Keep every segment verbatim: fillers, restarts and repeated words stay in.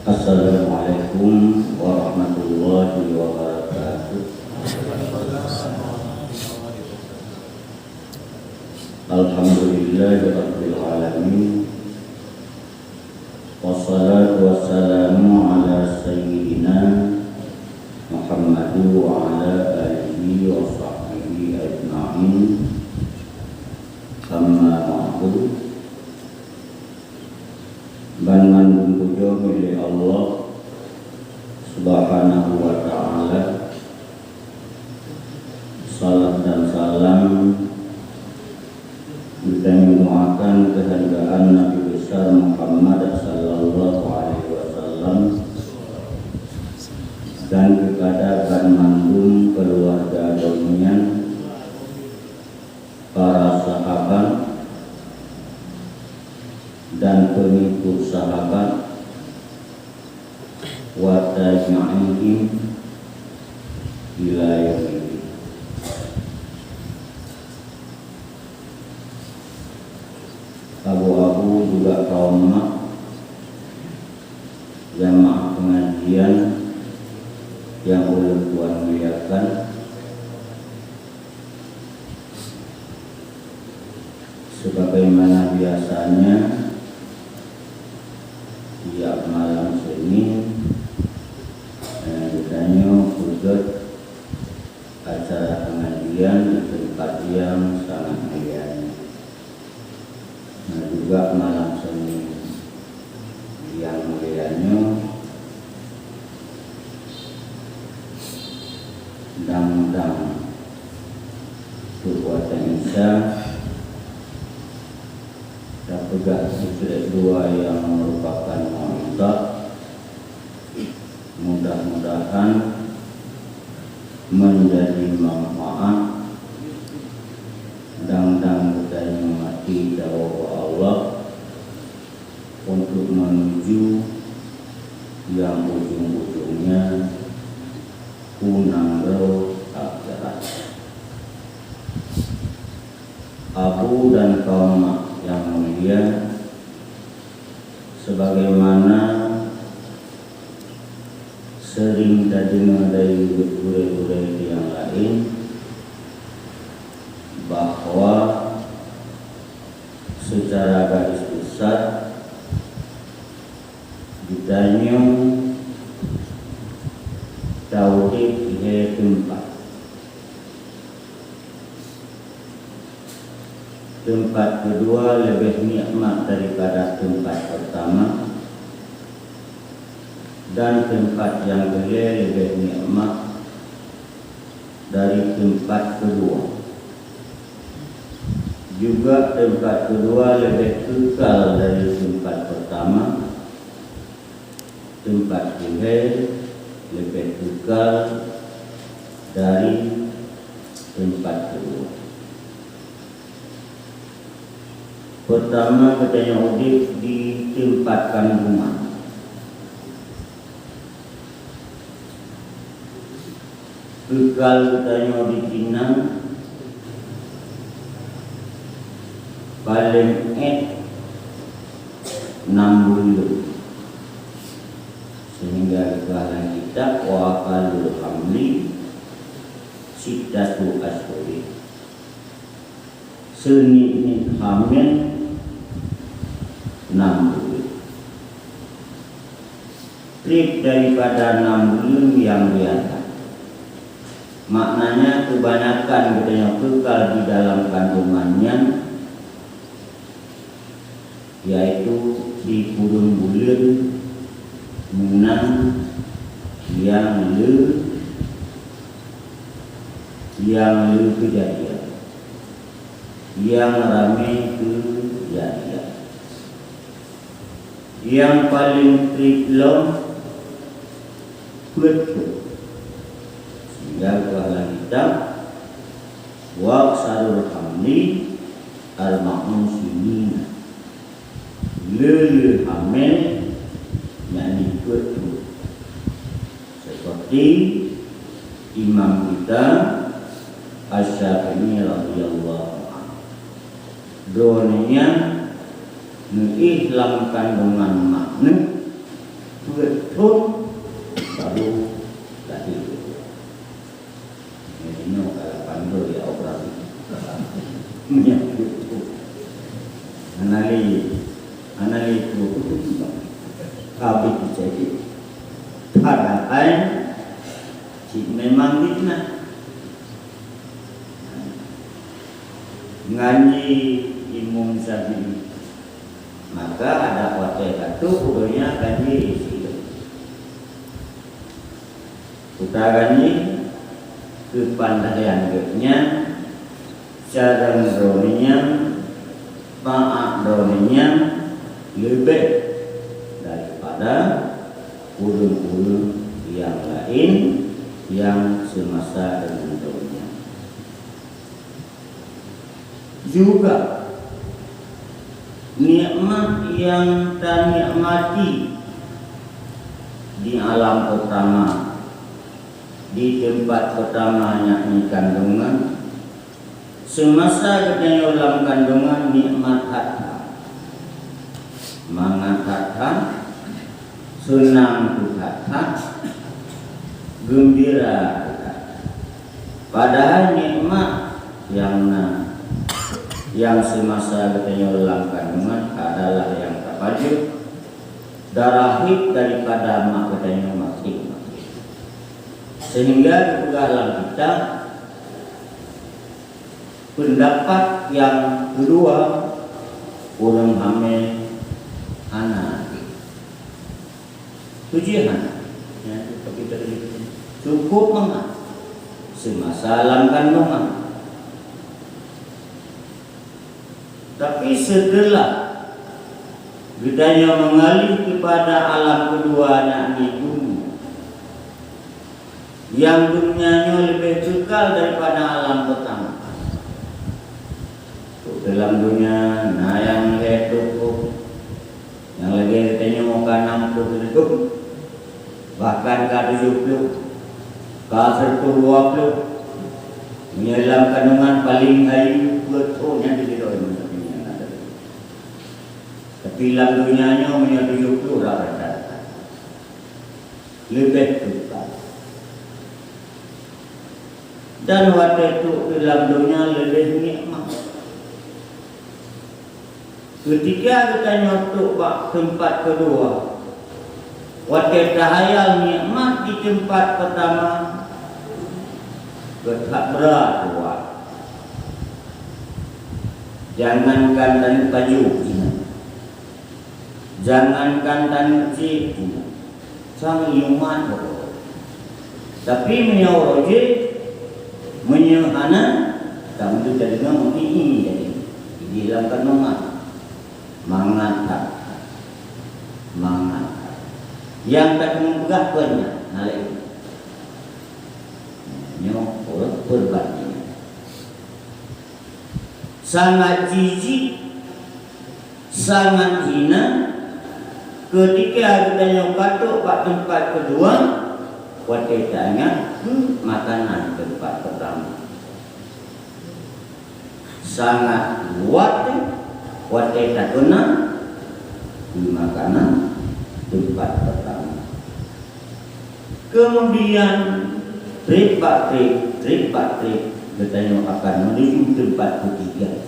Assalamualaikum warahmatullahi wabarakatuh. Alhamdulillahirabbil alamin. Wassalatu wassalamu ala sayyidina Muhammadu wa ala alihi wa sahbihi ajma'in. Amma ba'du. Banmandum pujoe milék Allah Subhanahu wa Ta'ala. Salat dan salam geutanyoe doakan keuhargaan Nabi Besar Muhammad sallallahu alaihi wasallam dan keupada banmandum keuluwarga donya, para sahabat dan peungikut sahabat, wa tabi'ihim ila yaumiddin. Abu-abu juga kaum mak, jamaah pengajian yang ulôn tuan muliakan, sebagaimana biasanya, tiap malam Senin, eh, geutanyoe peugöt acara pengajian di tempat yang sangat mulia nyoe. Nah, juga malam Senin yang mulia nyoe, dang-dang peubuatan Isa, tapeugah sikrek dua yang merupakan mau'izah. Mudah-mudahan menjadi manfaat, dang-dang geutanyoe maté tawoe bak Allah untuk menuju yang ujung-ujungnya u nanggroe akhirat. Abu dan kaum mak yang mulia, sebagaimana sering tadeungoe dari gurée-gurée nyang laén, bahwa secara garis besar geutanyoe taudeb lhée teumpat. Teumpat keudua leubeh nikmat daripada teumpat peurtama, dan teumpat nyang keulhée leubeh nikmat dari teumpat keudua. Juga teumpat keudua leubeh keukal dari teumpat peurtama, teumpat keulhée leubeh keukal dari teumpat keudua. Peurtama, geutanyoe udeb di teumpat kandungan. Keukal geutanyoe di sinan paleng ék nam buleuen. Sehingga geupeugah lam kitab, "Wa aqallu hamli sittatu asyhurin." Seuniet-niet hamé nam buleuen. Treb daripada nam buleuen nyang biasa. Maknanya, keubanyakan geutanyoe keukal di dalam kandungan nyan, yaitu sikureueng buleuen meunan nyang le-, nyang le keujadian, nyang ramé keujadian. Nyang paleng treb lom peuet thon. Sehingga geupeugah lam kitab, "Wa aksarul hamli arba'u sinina." Le-le hamé, yakni peuet thon. Seperti imam kita Asy-Syafi'i radhiyallahu anhu. Droeneuh nyan neuéh lam kandungan mak neuh Beutôi baru lahé. Jadi nyoe ka lapan belas ya operasi. Meunyoe beutôi. Hana lé, hana lé tu. Habis dicekik. Padahai cit memang fitnah. Ngan ji Imam Syafi'i. Maka adak watèe ka trôk u donya kan ji isi. Peukara nyan keupandaian geuhnyan, carông droeneuh nyan, taát droeneuh nyan leubeh daripada ureuëng-ureuëng nyang laén nyang seumasa deungon droeneuh nyan. Juga nikmat nyang tanikmati di alam peutama, di teumpat peutama, yakni kandongan. Seumasa geutanyoe lam kandongan, nikmat that-that, mangat that-that, seunang that-that, geumbira that-that. Padahai nikmat nyang na, nyang seumasa geutanyoe lam kandongan adalah nyang tapajoh, darahib daripada mak geutanyoe maté-maté. Sehingga geupeugah lam kitab, peundapat nyang keudua, ureuëng hamé hana. Puji hana. Ya, tapi tadi cukup mangat seumasa lam kandongan. Tapi seuteulah geutanyoe meungalih keupada alam keudua, yakni dunia, nyang dunia nyoe leubeh keukal daripada alam peutama. Trôk dalam dunia na nyang lhèe ploh, nyang lagèe geutanyoe ka nam ploh leueh, bahkan ka tujoh ploh, ka sireutoh dua ploh. Meunyoe lam kandongan paleng hayeue peuet thon nyan disidroe meusapeue nyan na teuh. Tapi lam donya nyoe meunyoe tujoh ploh rata-rata. Leubeh teuka. Dan watèe trôk di lam donya leubeh nikmat. Keutika geutanyoe trôk bak teumpat keudua, watèe tahayal nikmat di teumpat peutama, geuh that brat rasa. Jangankan taneuk pajoh inan, jangankan taneuk jieb inan, sang iman uroe. Tapi meunyoe uroe jih, meunyoe hana, tantu tadeungoe meuiéng jadi di lam kandongan. Mangat that, mangat that. Nyang ka teumeupeugah peue nyan, na lé. Nyoe ureuëng peurban nyan. Sangat jijik, sangat hina, keutika geutanyoe ka trôk bak teumpat keudua, watèe taingat keu makanan teumpat peutama. Sangat luwat watèe tapeuna keu makanan teumpat peutama. Keumudian, trép bak trép, trép bak trép, geutanyoe akan meunuju teumpat keutiga,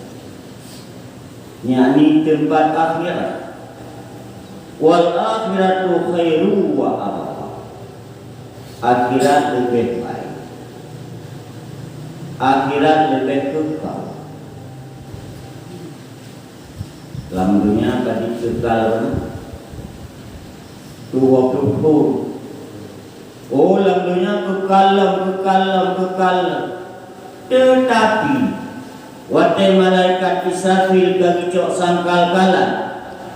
yakni teumpat akhirat. Wal akhiratu khairu wa abqa. Akhirat leubeh baik. Akhirat leubeh keukal. Lam donya ka dikeukal dua ploh thon. Oh, lam donya keukal lom, keukal lom, keukal lom. Teutapi, watèe malaikat Israfil ka geucok sangkakala,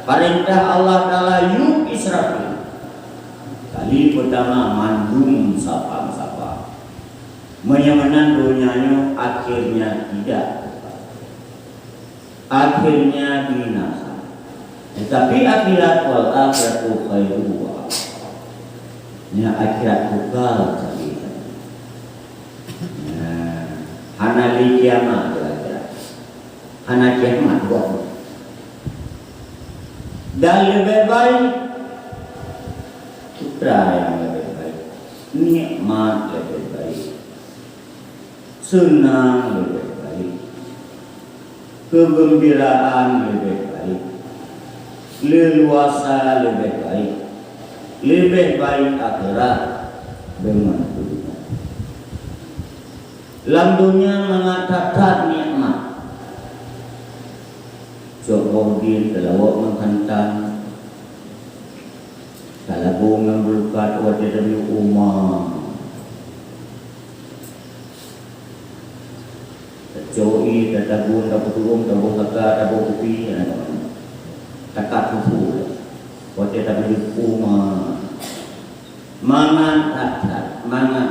parentah Allah Taala yub Israfil. Kali peutama mandum sapan-sapan. Meunyoe meunan donya nyoe akhirnya tidak. Akhirnya binasa. Tetapi akhirat, wal akhiratu khairu wa abqa. Nyan akhirat keukal sabe-sabe. Nah, hana lé kiamat di akhirat. Hana kiamat buat. Dan leubeh baik Rai nyang leubeh baik, nikmat leubeh baik, seunang leubeh baik, keugeumbiraan leubeh baik, leuluasa leubeh baik, leubeh baik akhirat deungon dunia. Lam dunia mangat that-that nikmat. Cok boh bin teulawok meukhantang, talabu ngon beulukat watée tabiu uma. Tacok ie, tatabun, tapeuturong, taboh saka, taboh kupi, takat susu. Watée tabiu uma. Mangat that-that, mangat.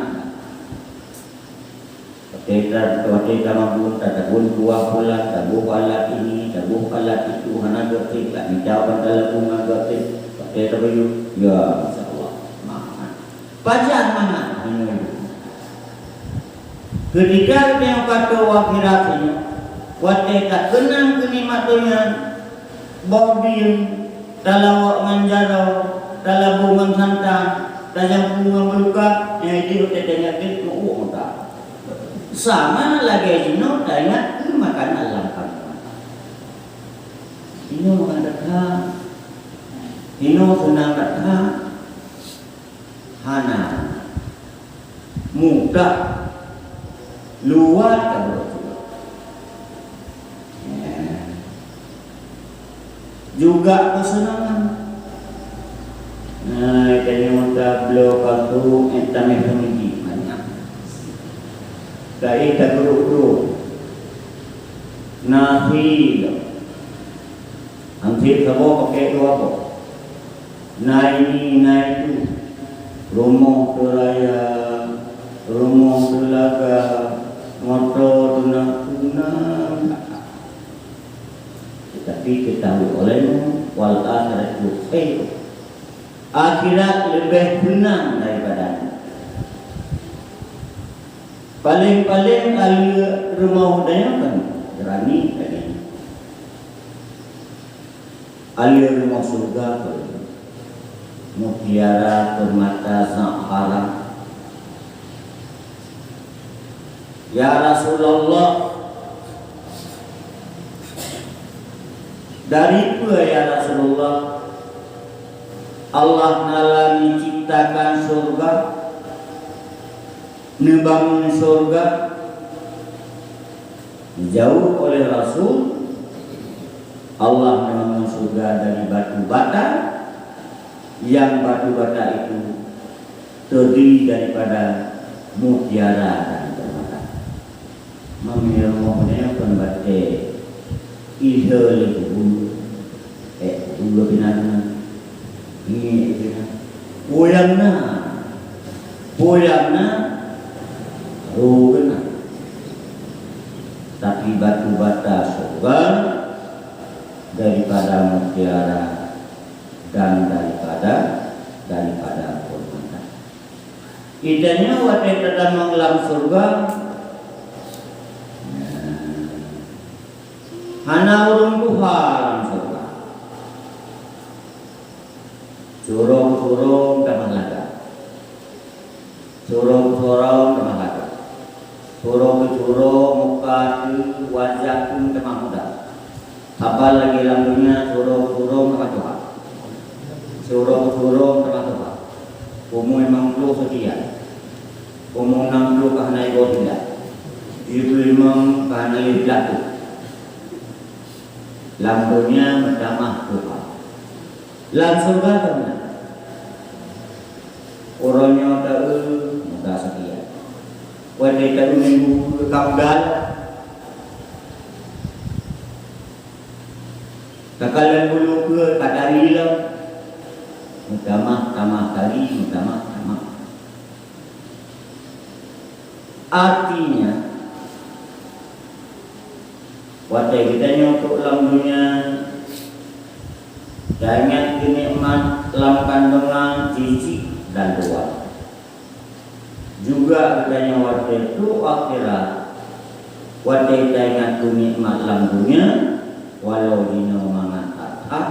Watée ta-, watée tamabun, tatabun kuah pulan, taboh alat ini, taboh alat itu, hana geutik, tak mita ban talabu ngon geutik. Watée tabayeue, ya, masya Allah, mangat. Pajan mangat, hinoe. Ketika geutanyoe ka tô akhirat nyoe, watée takeunang keu nikmat donya, boh bin, talawok ngon jaroe, talabu ngon santang, tajampu ngon beulukat, nyang idéh watée teuingat-ingat meu-uek mata. Sama lagée jinoe taingat keu makanan lam kandungan. Inoe mangat that-that, inoe seunang that-that, hana mudah luwat ka beureuti. Ya. Juga keuseunangan. Nah, tanyoe tabloe pasu, eh, tamé peumidik banyak. Kai tageurok-geurok. Nasi lom. Hansip saboh pakai dua boh. Na ini, na itu. Rumoh teu raya, rumoh teu laga, moto teu na, teu na. Tetapi ketahui olehmu, wal akhiratu khair. Akhirat leubeh seunang daripada nyoe. Paléng-paléng aleue rumoh tanyoe kan berani tadi. Aleue rumoh syeuruga pun mutiara peurmata za'faran. Ya Rasulullah, dari peue ya Rasulullah Allah Taala neuciptakan syeuruga, neubangun syeuruga? Dijaweueb oleh Rasul, Allah neubangun syeuruga dari batu bata, nyang batu bata itu terdiri daripada mutiara dan permata. Meunyoe rumoh nyoe kon batée, ilheueh lé kubu, ék kubu pinah-pinah. Ngieng pinah. Puyang na. Puyang na. Ro keunan. Tapi batu bata syeuruga daripada mutiara dan daripada, daripada permata. Geutanyoe watée tatamong lam syeuruga, hana ureuëng tuha lam syeuruga. Surong-surong tamah lagak. Surong-surong tamah lagak. Surong-surong muka teuh wajah pun tamah muda. Haba lagée lam donya, surong-surong tamah tuha. Surong-surong tamah tuha. Umu limong ploh seutian. Umu nam ploh ka hana iboh tinggai. Tujoh ploh limong ka hana lé pilaku. Lam donya meutamah tuha. Lam syeuruga ka meunan. Uroe nyoe taeu muda seutian. Watée taeu minggu ka muda. Takalon bulu keue ka tari lom. Meutamah-tamah tari, meutamah-tamah. Artinya, watée geutanyoe trok lam donya, taingat keu nikmat lam kandungan jijik dan luwa. Juga geutanyoe watée trok akhirat, watée taingat keu nikmat lam donya, walau jinoe mangat that-that,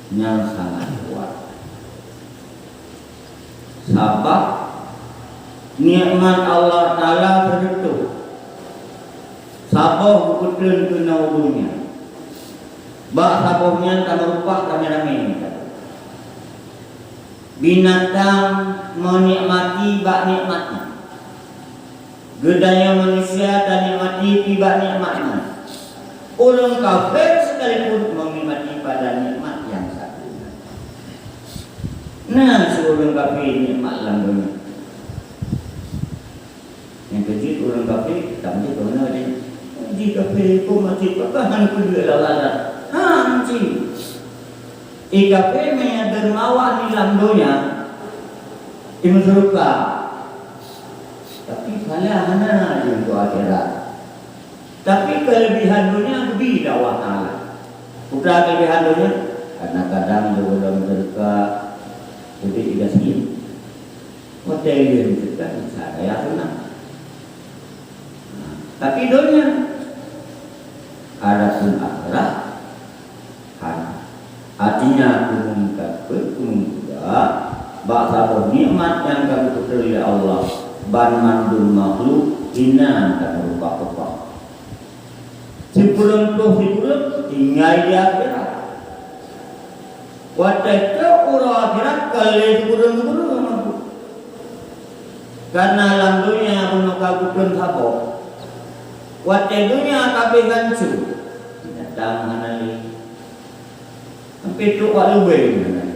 nyang sangat kuat. Sabab nikmat Allah Taala seureutôh, saboh geupeutrön keunoe u donya. Bak saboh nyan tameurumpok ramé-ramé. Binatang meunikmati bak nikmat nyan. Geutanyoe manusia tanikmati pih bak nikmat nyan. Ureuëng kafé sekalipun meunikmati pada nikmat nyang satu nyan. Na si ureuëng kafé nikmat lam donya. Nyang keujeuet ureuëng kafé, ka meucit keunoe deh. Jih kafé, peue meucit, pakon hana peue lé Allah Taala? Han cit. Ie kafé meunyo dermawan di lam donya, di meusyeuruga. Tapi pahala hana di untuk akhirat. Tapi keulebihan donya geubri lé Allah Taala. Peue keulebihan donya? Kadang-kadang di buleuen meusyeuruga, udeb di gasien. Watée lheueh meusyeuruga, insya Allah, ya, seunang. Nah, tapi donya, adapun akhirat, hana. Artinya, keumeung kafé, keumeung buta, bak saboh nikmat nyang ka geupeutrön lé Allah, banmandum makhluk hina dan rupa-rupa. Sikureueng ploh sikureueng tinggai di akhirat. Watée trok uroe akhirat, ka lé sikureueng-sikureueng. Karena lam donya bunoe ka geupeuen saboh. Watée donya ka abéh hancô, binatang hana lé. Sampai trok bak leubeh hana lé.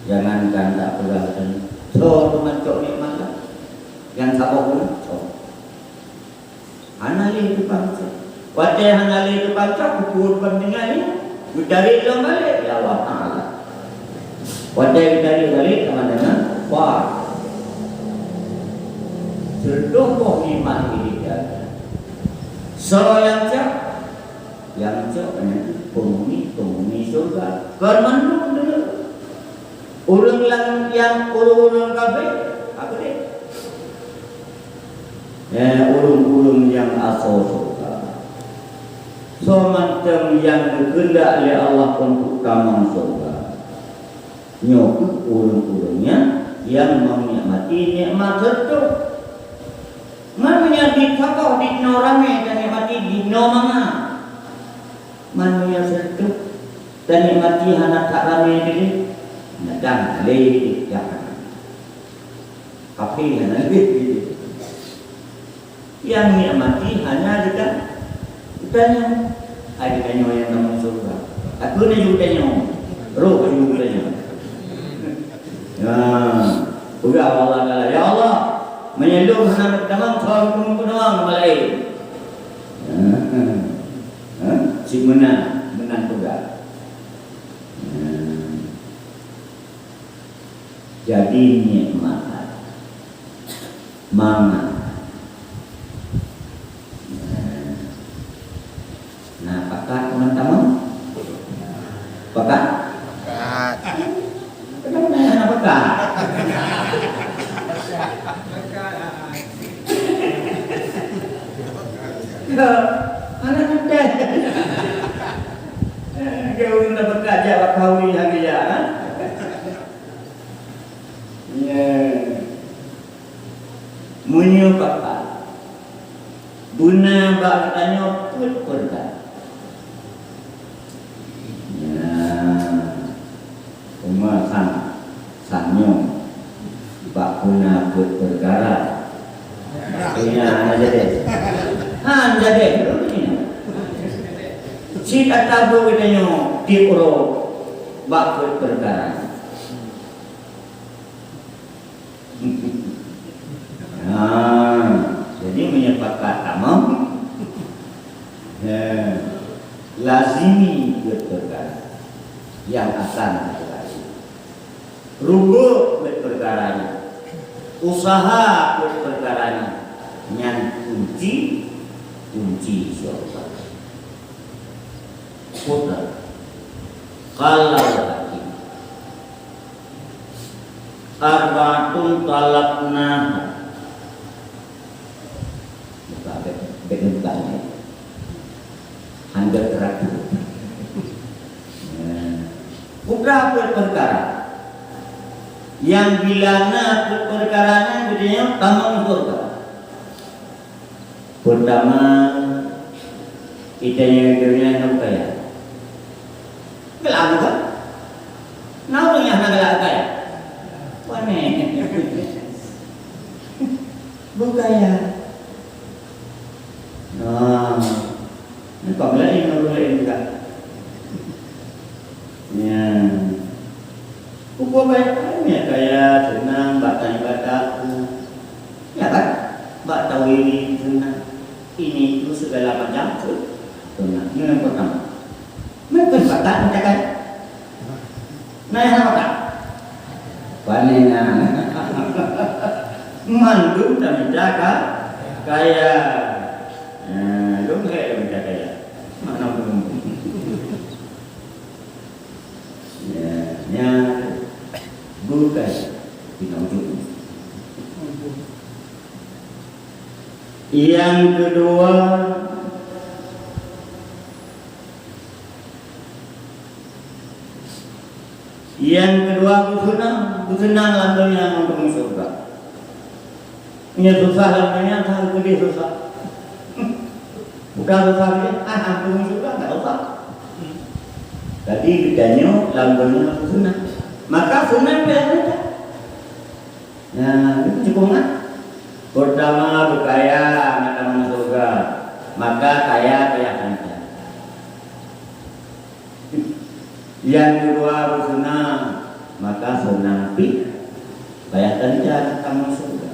Jangankan tapeugah teuh, soe teuma cok nikmat lah. Nyang saboh pun cok. Hana lé tukang cok. Watée hana lé tukang cok, keupeue ban tinggai nyan, geutarek lom balek lé Allah Taala. Watée geutarek balek, sama dengan kufa. Seureutôh boh nikmat di dunia. Soe nyang cok? Nyang cok nyan peunghuni-peunghuni syeuruga. Kon mandum deungon. Ureuëng lam nyang ureuëng-ureuëng kafé, apa dia? Eh, ureuëng-ureuëng nyang asoe syeuruga. Soe mantong nyang geukeundak lé Allah untuk tamong syeuruga. Nyoe kheueh ureuëng-ureuëng nyan nyang meunikmati nikmat seureutôh. Ngon meunyoe di saboh di noe ramé tanikmati di noe mangat. Manusia seureutôh tanikmati hana that ramé teuh, nyang hana lé jahanam. Tapi hana lé. Nyang nikmati hana geuta-, geutanyoe. Hai geutanyoe nyang tamong syeuruga. Aku ni geutanyoe. Roh aku geutanyoe. Ya. Peugah Allah Taala, "Ya Allah, meunyoe lôn hana tamong, soe keumeung keunoe malaék." Ha? Cit meunan, meunan peugah. Nah. Jadi nikmat. Mangat. Nah. Nah, pakat teman-teman? Pakat? Pakat. Kenapa hana pakat? Ya, anak muda. Eh, dia ureueng dah peugah jak bak kawin lagi ya, ha? Ya. Meunyoe pakat, beuna bak geutanyoe peuet peureukan. Ya. Teuma sang, sang nyoe bak peuna peuet peukara. Artinya hana jadi. Hana jadi. Cit ata beu geutanyoe tiep uroe bak peuet peukara. Nah, jadi meunyoe pakat tamong, ya, lazimi peuet peukara nyang akan tapeulazim. Rubok peuet peukara nyan, usaha peuet peukara nyan, nyan kunci, kunci syeuruga. Putra. Qala Hakim. Arba'atun talabnaha. Buka bek, bek buka ni. Hana teratur. Nah. Putra peuet peukara. Nyang bila na pe-, peukara nyan geutanyoe tamong syeuruga. Peurtama, geutanyoe di donya nyoe kaya. Galak bukan? Na ureueng nyang hana galak kaya? Pane. Bukaya. Nah, ni kok lain, ureueng lain juga. Ya. Upo baik, ya kaya, seunang, bak taibadat, seunang. Ya kan? Bak tawiri, seunang. Ini itu segala macam, seunang. Ini yang pertama. Mungkin batat macam kan? Nah, yang apa? Pane na. Mandum tamita ka-, kaya. Nah, dong hai tamita kaya. Mana pun. Ya, ya. Bukan. Tidak ujung. Yang kedua, Nyang keudua, beuseunang, beuseunang lam donya ngon teumeusyeuruga. Meunyoe susah lam donya, hana keudeh susah. Bukan susah keudeh, ah, teumeusyeuruga, enggak susah. Jadi, geutanyoe lam donya beuseunang. Maka seunang payah lancar. Nah, itu cukup kan? Pertama, beukaya, maka teumeusyeuruga. Maka kaya, payah lancar. Nyang keudua beuseunang, maka seunang pih payah lancar tamong syeuruga.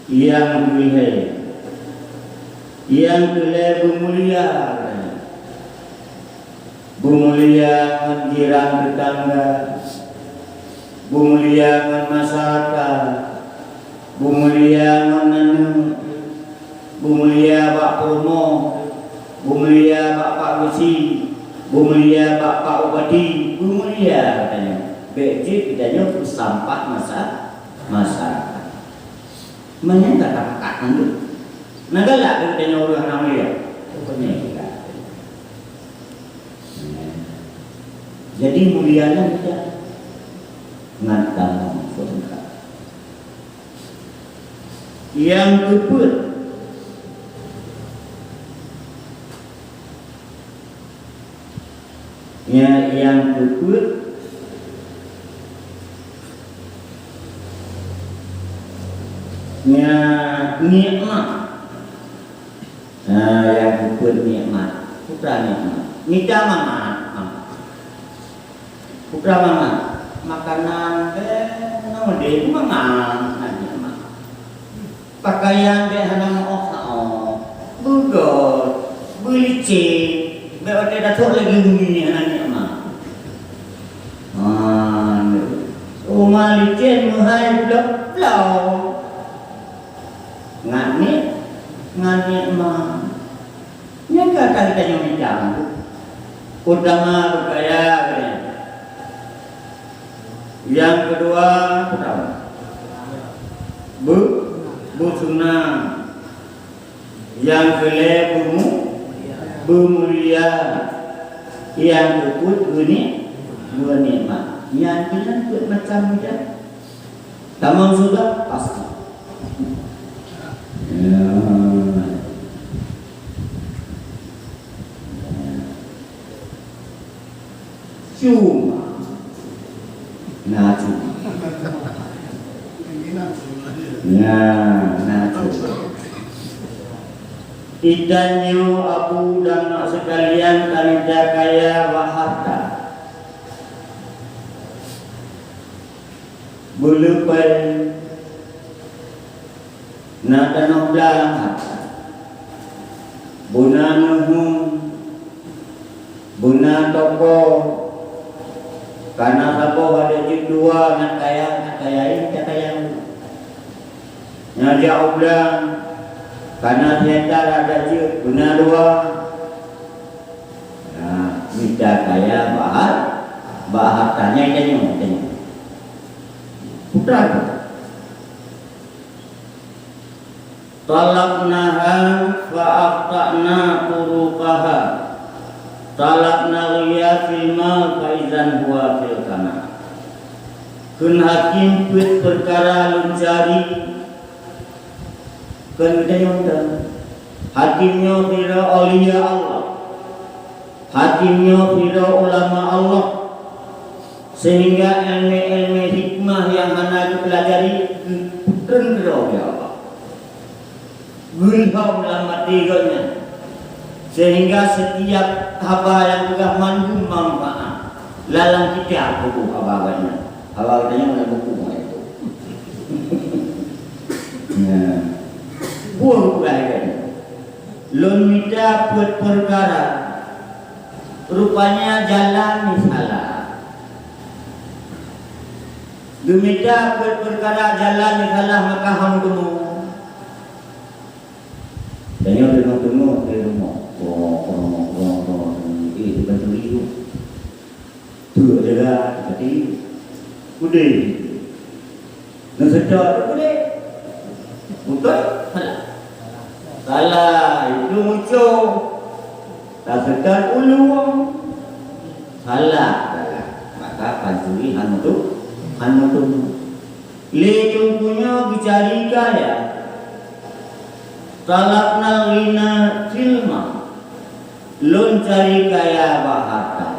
Nyang keulhèe, nyang keulhèe beumulia. Beumulia ngon jiran teutangga, beumulia ngon masyarakat, beumulia ngon aneuk, beumulia bak peurumoh, beumulia bak pak geuchik, beumulia bak pak bupati, beumulia geutanyoe. Bèk jeuet geutanyoe peusampah masa-, masyarakat. Meunyoe ka tapeugah mandum, na galak geutanyoe ureueng hana mulia? Rupanya tidak. Jadi, mulia nyan tidak ngon tamong syeuruga. Nyang keupeuet, nya nyang keupeuet, nya nikmat. Nah, nyang keupeuet nikmat. Peue nikmat? Mita mangat, mangat. Peue mangat? Makanan, eh, hana meudeh, mangat, nikmat. Pakaian, bèk hana meu'oh-meu'oh. Beugöt, beulicén, bèk watèe tathok lagèe nyan, hana nikmat. Ah, rumoh licén, meuhai, bloe-bloe. Ngat ni-, ngat nikmat. Nyan ka, ka geutanyoe mita. Utama beukaya, nyang keudua, utama. Beu-, beuseunang. Nyang keulhèe, beumu-, beumulia. Nyang keupeuet, beuni-, beunikmat. Nyan keuh nyan peuet macam mita. Tamong syeuruga pasti. Ya. Cuma. Na cuma. Ya, na cuma. Geutanyoe abu dan mak sekalian, tanita kaya bak harta. Beuleupée na tanoh blang, beuna neuheun, beuna toko, kana saboh adak jeuet dua, na kaya, na kaya, na kaya. Nyang jak u blang, kana siatar adak jeuet beuna dua. Nah, mita kaya bak har-, bak harta nyan tanyoe, tanyoe. Putra tu. Talabnaha fa aqta'na turuqaha. Talabna ghiyathil mal fa idzan huwa fil qanah. Kheun hakim peuet peukara lôn cari, kheun geutanyoe nyan. Hakim nyoe sidroe aulia Allah. Hakim nyoe sidroe ulama Allah. Sehingga ilmu-ilmu hikmah nyang hana geupeulajari geupeutreun keudroe lé Allah. Geulhom lam até gobnyan, sehingga setiap haba nyang peugah mandum manfaat. Lam kitab tuboh haba gobnyan. Haba gobnyan lam buku nyan. Nah, buah peugah gobnyan. Lôn mita peuet peukara, rupanya jalan salah. Geumita peuet peukara jalan salah, maka hana teumé. Tanyoe deungoe-deungoe di rumoh. Krong, krong, krong, krong. Eh, di Batu Riuk. Tu adalah tadi. Udeh. Neuseutôt udeh. Beutôi? Salah. Salah. Itu muncul. Taseutôt ulueng. Salah. Salah. Maka pancuri hana tu. Hana tu. Lé Teungku nyoe geucari kaya. Talabnal ghina fil mal. Lôn cari kaya bak harta.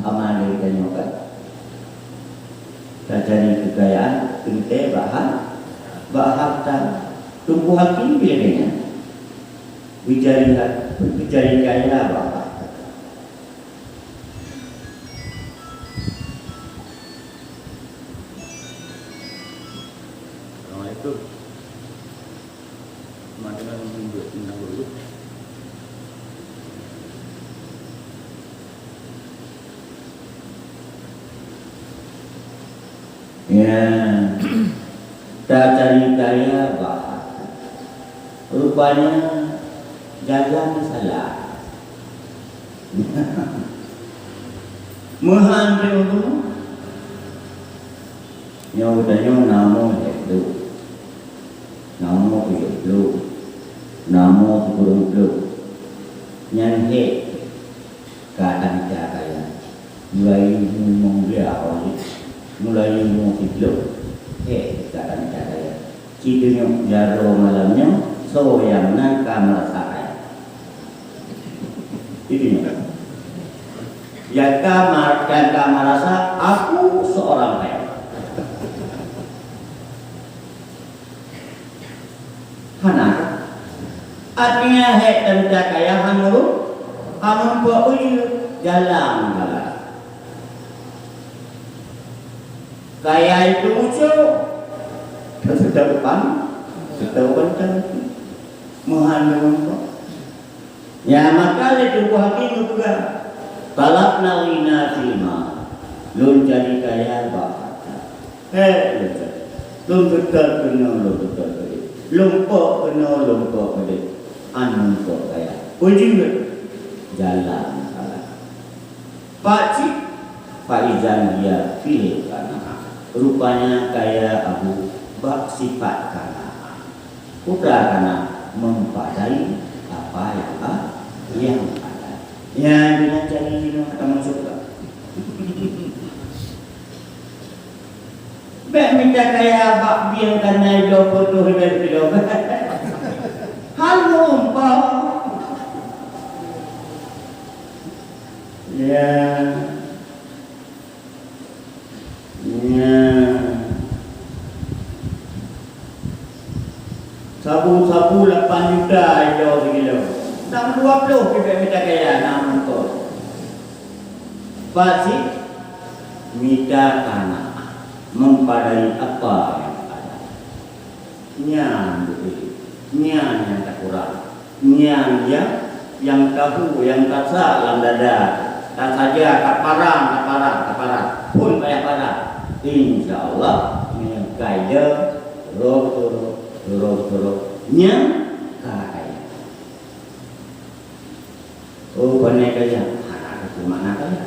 Sama lé tanyoe kan. Tacari keukayaan teuntée bak ha-, bak harta. Teungku Hakim pih lagée nyan. Geucari ha-, geucari kaya bak harta. Assalamualaikum. Mak dengar meunan buet, meunan buet. Ya, tacari kaya bak harta. Rupanya jalan salah. Meuhan teuh. Nyoe geutanyoe na mo hék bluek, na mo piyôh bluek, na mo sikureueng bluek. Nyan hék ka tamita kaya. Mulai limong blah awai, mulai limong sibloh, hék ka tamita kaya. Ci tunyok jaroe malam nyoe, soe nyang na ka meurasa kaya. Itu nyoe. Nyang ka ma-, nyang ka meurasa aku seorang kaya. Hana. Artinya, hék dan kaya hana ru-, hana rumpok ujeue, jalan salah. Kaya itu muncul. Sedang pan, sedang bentang. Meuhan rumpok. Ya, maka lé Teungku Hakim geupeugah, "Talabnal ghina fil mal." Lôn cari kaya bak harta. Hék, lôn cari. Lôn seutôt keunoe, lôn seutôt keudeh. Lôn pok keunoe, lôn pok keudeh. Hana pok kaya. Peue jeuet? Jalan salah. Pakcik, faizan hiya fil qanaah. Rupanya kaya Abu bak sifat qanaah. Peue qanaah? Mempadai apa yang a-, yang ada. Ya, dengan cari minum tamu syurga. Bék mita kaya bak bieng kana idong putôh ibée idong. Hana rumpok. Ya. Ya. Sabu-sabu lapan juta idong sikilo. Enam dua puluh pih bék mita kaya, na meuko. Pakcik, mita qanaah, mempadai apa yang ada. Nyan beutôi. Nyan nyang takurang. Nyan nyang, nyang tahu, nyang tasak lam dada. Tasaja, taparang, taparang, taparang. Phon payah parang. Insya Allah, nyan kaya, roh-roh, roh-roh. Nyan kaya. Oh, pane kaya. Hana keu makna kaya.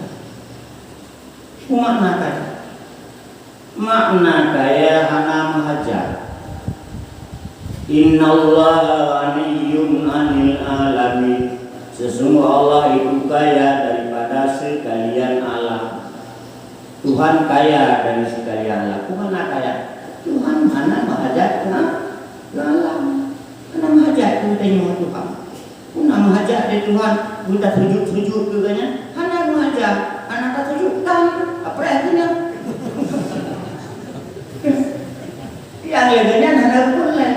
Keu makna kaya. Makna kaya hana meuhajat. Innallaha ghaniyyun 'anil 'alamin. Sesungguh Allah itu kaya daripada sekalian alam. Tuhan kaya dari sekalian alam. Tuhan hana kaya. Tuhan hana meuhajat keu, keu alam. Hana meuhajat keu tanyoe Tuhan. Hana meuhajat di Tuhan, geutasujut-sujut keu gobnyan. Hana meuhajat. Hana tasujut tan. Apreh geuh nyan. Nyang lagèe nyan hana peureulèe.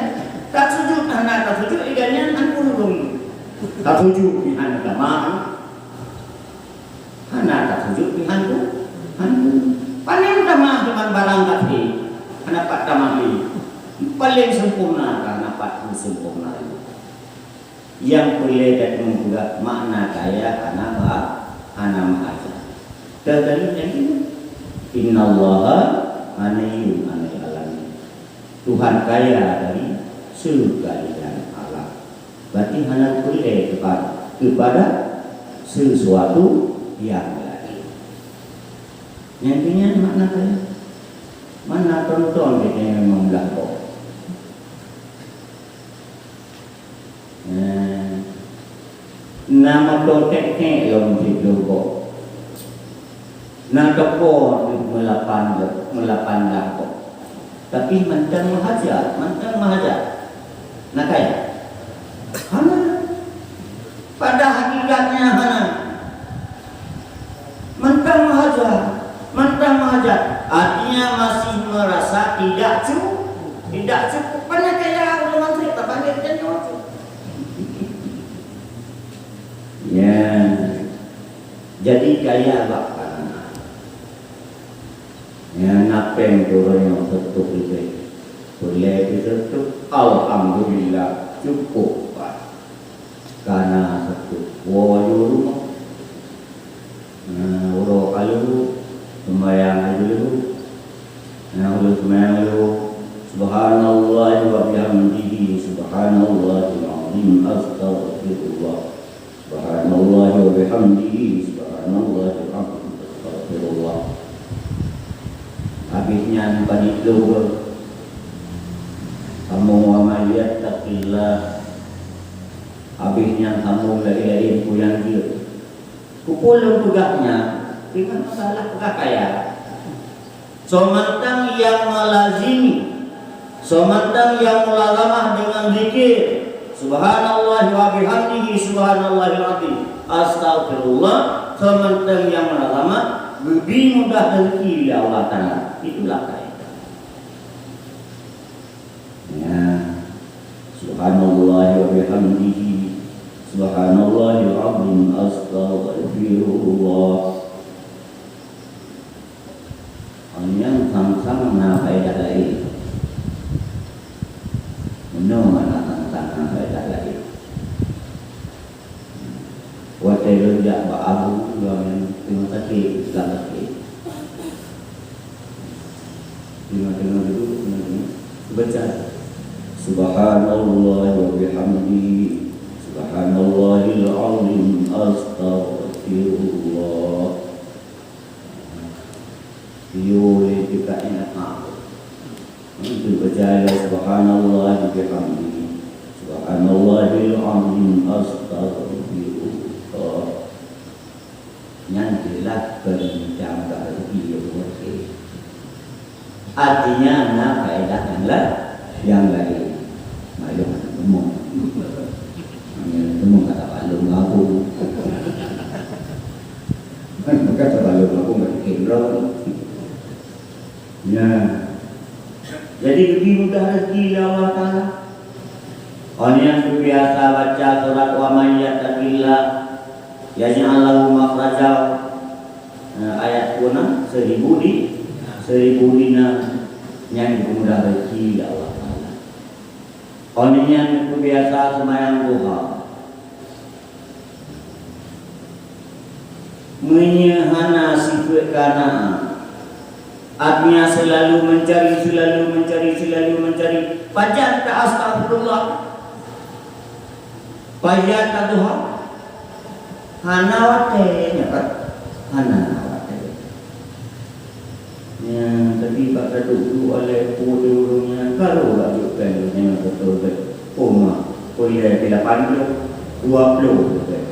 Tasujut hana tasujut, lagèe nyan han peureulèe. Tasujut pih hana tamah. Hana tasujut pih han peureulèe. Han peureulèe. Pane tamah deungon barang kafé. Hana pat tamah lé. Paleng sempurna ka hana pat sempurna lé. Nyang peureulèe tadeungoe peugah makna kaya hana meuha-, hana meuhajat. Teuh dari nyang nyoe, "Innallaha ghaniyyun 'anil 'alamin." Tuhan kaya dari sekalian alam. Berarti hana peureulèe keupada, keupada sesuatu nyang laén. Nyang keu nyan makna kaya. Mana tonton di lima belas boh. Eh, na moto tek-tek lom siplôh boh. Na toko meulapan, meulapan boh. Tapi mantong meuhajat, mantong meuhajat. Na kaya? Hana. Pada hakikatnya hana. Mantong meuhajat, mantong meuhajat. Artinya masih merasa tidak cu-, tidak cukup. Pane kaya ureueng Madrid, tapi dia tidak cukup. Ya. Jadi kaya bak panah. Ya, na péng turun nyang seutuh leubeh. Peureulèe pih seutuh, alhamdulillah, cukup bah. Kana seutuh, woe laju rumoh. Nah, uroe ka lheueh, seumayang laju lheueh. Nah, ulôn seumayang lheueh, subhanallah wa bihamdihi, subhanallahil azim, astaghfirullah. Subhanallah wa bihamdihi, subhanallahil azim, astaghfirullah. Habéh nyan padit lôn, sambông wa may yattaqillah. Habéh nyan sambông laén-laén peue nyang jeuet. Peue lôn peugah nyan, deungon masalah peugah kaya. Soe mantong nyang meulazimi, soe mantong nyang mulazamah deungon zikir, subhanallah wa bihamdihi, subhanallahil azim, astaghfirullah, soe mantong nyang mulazamah, geubri mudah rezeki lé Allah Taala. Itulah kaidah. Ya. Subhanallah wa bihamdihi, subhanallahil azim, astaghfirullah. Awak nyan sang-sang na faedah laén. Meunyoe na sang-sang na faedah laén. Watèe lôn jak bak abu lôn nyang teungoh sakét, sedang sakét. Teungoh-teungoh duduk, teungoh-teungoh baca, subhanallah wa bihamdihi, subhanallahil azim, astaghfirullah. Yo le dekat ni nak. Untuk baca subhanallah wa bihamdihi, subhanallahil azim, astaghfirullah. Nyan jeulaih bagi mita mudah rezeki ya Allah. Artinya na faedah nyang la-, nyang laén. Mayuh teumong. Mayuh teumong kata balum aku. Bukan sebelum aku ngerti kendrong. Ya. Jadi lebih mudah rezeki lé Allah Taala. Orang yang terbiasa baca surat wa may yattaqillah yaj'al lahu makhraja. Nah, ayat kuna seribu di, seribu dina yang dimudah rezeki lé Allah Taala. Orang yang terbiasa semayang duha. Meunyoe hana sifeuet kanaan, artinya selalu mencari, selalu mencari, selalu mencari, pajan ta astagfirullah, pajan ta duha, hana watèe nyan, hana watèe. Nyan, tapi bak taduek-duek alai peue di ureueng nyan, ka lheueh bak jeuet péng lôn nyan beutôi bèk. Peue ma, peureulèe pih lapan ploh, dua ploh bèk.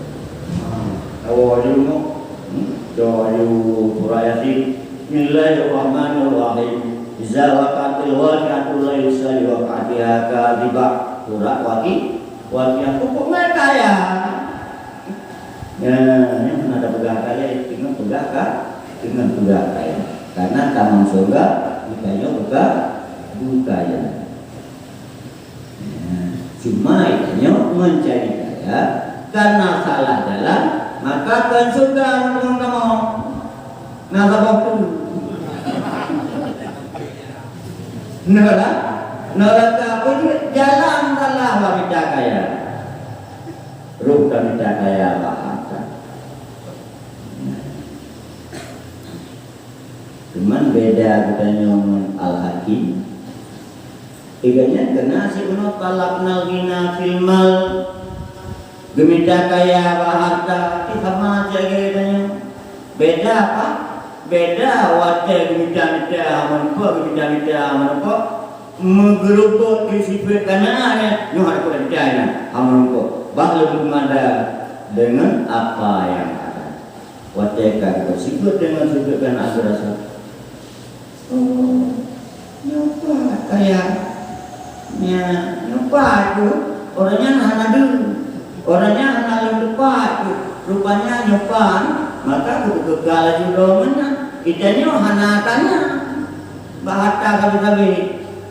Ha, tawoe di rumoh, hmm, doa di Surah Yasin, Bismillahirrahmanirrahim. Iza waqa'atil waqi'atu laisa liwaq'atiha kadzibah. Surat Waqi-, Waqiah. Pokok ngai kaya. Ya, nyoe na peugah kaya, teungoh peugah ka, teungoh peugah kaya. Karena tamong syeuruga, geutanyoe buka, bukaya. Ya, cuma geutanyoe mencari kaya karena salah jalan, maka kon syeuruga meunurot kamoe. Na saboh tu. Neraka, neraka pun jalan salah bak mita kaya. Rôh ka mita kaya bak hareuta. Cuman beda geutanyoe ngon Al-Hakim. Tiga nyan kena siunoe talabnal ghina fil mal. Geumita kaya bak hareuta, tapi sama aja geutanyoe. Beda apa? Beda watèe geumita-mita hana meurumpok, geumita-mita hana meurumpok, meugeurubot di sifeuet Kanaan nyan, nyoe hana meurumpok, hana meurumpok. Bah lôn meumada deungon apa nyang ada. Watèe ka geubeuet sifeuet deungon sifeuet Kanaan geurasa, "Oh, nyoe pat kaya. Nya, nyoe pat keuh. Ureueng nyan hana deuh. Ureueng nyan hana lôn teupat keuh. Rupanya nyoe pat." Maka geupeugah laju droe meunan, "Ita nyoe hana tanya bak hareuta sabe-sabe."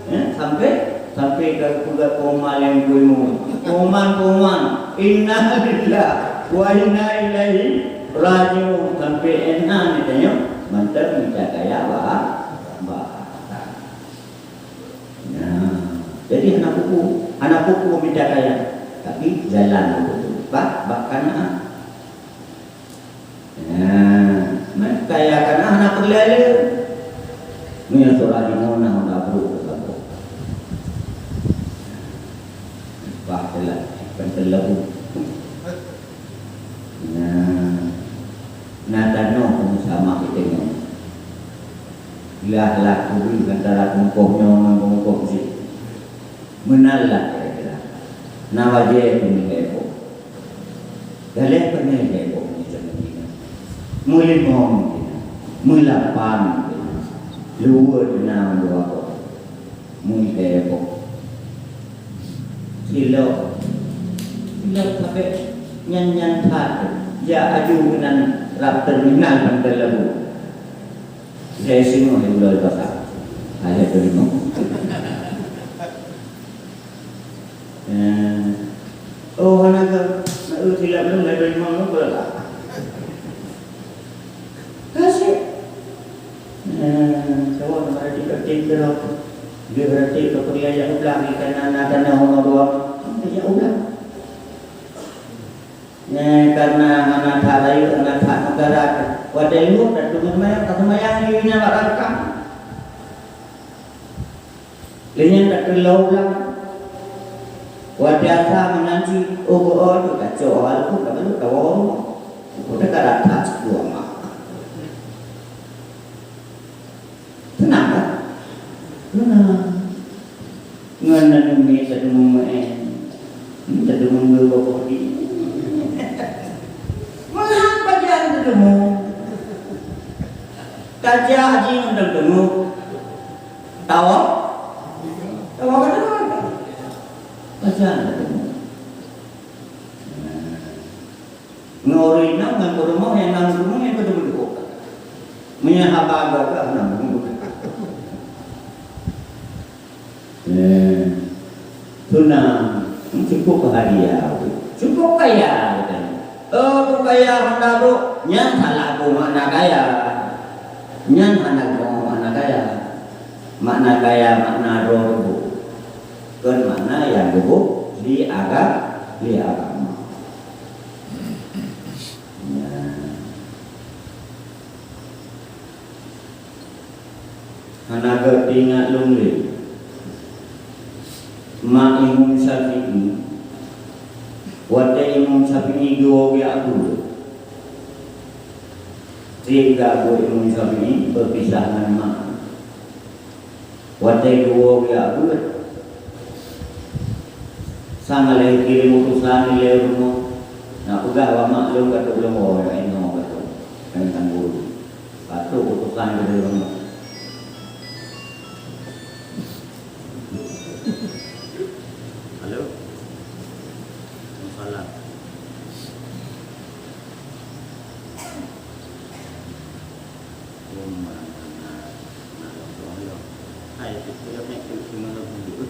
Eh, sampai, sampai ka geupeugah pengumuman nyang kelima. Pengumuman, pengumuman. Inna lillahi wa inna ilaihi raji'un. Sampai enam geutanyoe mantong mita kaya bak, bak. Nah, jadi hana kuku, hana kuku mita kaya. Tapi jalan kuku. Bak, bak Kanaan. Nah, meunan kaya Kanaan hana peureulèe lé. Meunyoe seurah jinoe na honda brôk teusaboh. Bah, jeulaih, kan teulebu. Nah, na tanoh sama kita nyoe. Lah, lah, kubri antara teungkoh nyoe ngon teungkoh sit. Meunan lah kira-kira. Na wajée peumilék boh. Galeh peumilék boh ngon jameun jinoe. Meulimong jinoe. Meulapan jinoe. Luwue teunang dua boh. Meumilék boh. Silop. Silop sabe nyan-nyan that. Jak aju keunan rab teuminal ban teuleubu. Saya singoh di Pulau Dewata. Saya terima. Eh, oh, hana ke, nak eu silap lom, dah terima lom pula lah. Kasih. Eh, kawan, mari kita tim terus. Dia berarti ke pergi ajak ulang, ikan anak dan orang dua. Ajak ulang. Nyan karena hana that rayeuk, hana that neugara, watée lheueh tateumé seumayang, taseumayang di inan bak rangkang. Lé nyan takeulong lam. Watée asa meunan cit, oh, oh, oh, tacok, walaupun takalon tawoe rumoh. Udah ka rata dua mak. Teunang, kan? Teunang. Ngon aneuk miet tadeungoe meu'en. Hmm, tadeungoe geuh boh di. Meuhan pajan tadeungoe. Tajak jih ngon tadeungoe. Tawa? Tawa ka deungoe. Pajan tadeungoe. Nah. Ngon ureueng inong ngon peurumoh nyang na rumoh nyang ka teumeudeuh. Meunyoe haba gagah na rumoh. Eh, tunang, hmm, cukup bahagia. Cukup kaya, katanya. Oh, tu kaya honda brôk. Nyan salah bu makna kaya. Nyan hana bu makna kaya. Makna kaya, makna droe bu. Kon makna nyang bu di aga-, di agama. Nyan. Hana geuingat lôn lé. Mak Imam Syafi'i, watée Imam Syafi'i geuwoe geujak beuet. Treb geujak beuet Imam Syafi'i beupisah ngon mak. Watée geuwoe geujak beuet, sang lheueh kirém utosan ilée rumoh, na peugah bak mak lôn ka trok lôn woe, inoe ka trok, nyang tanggôi. Ka Tu putusan geude bangai. Halo. Masalah. Oh, mana, mana, mana, mana, mana. Hai, tu, tu, tu, tu, tu, mana, mana.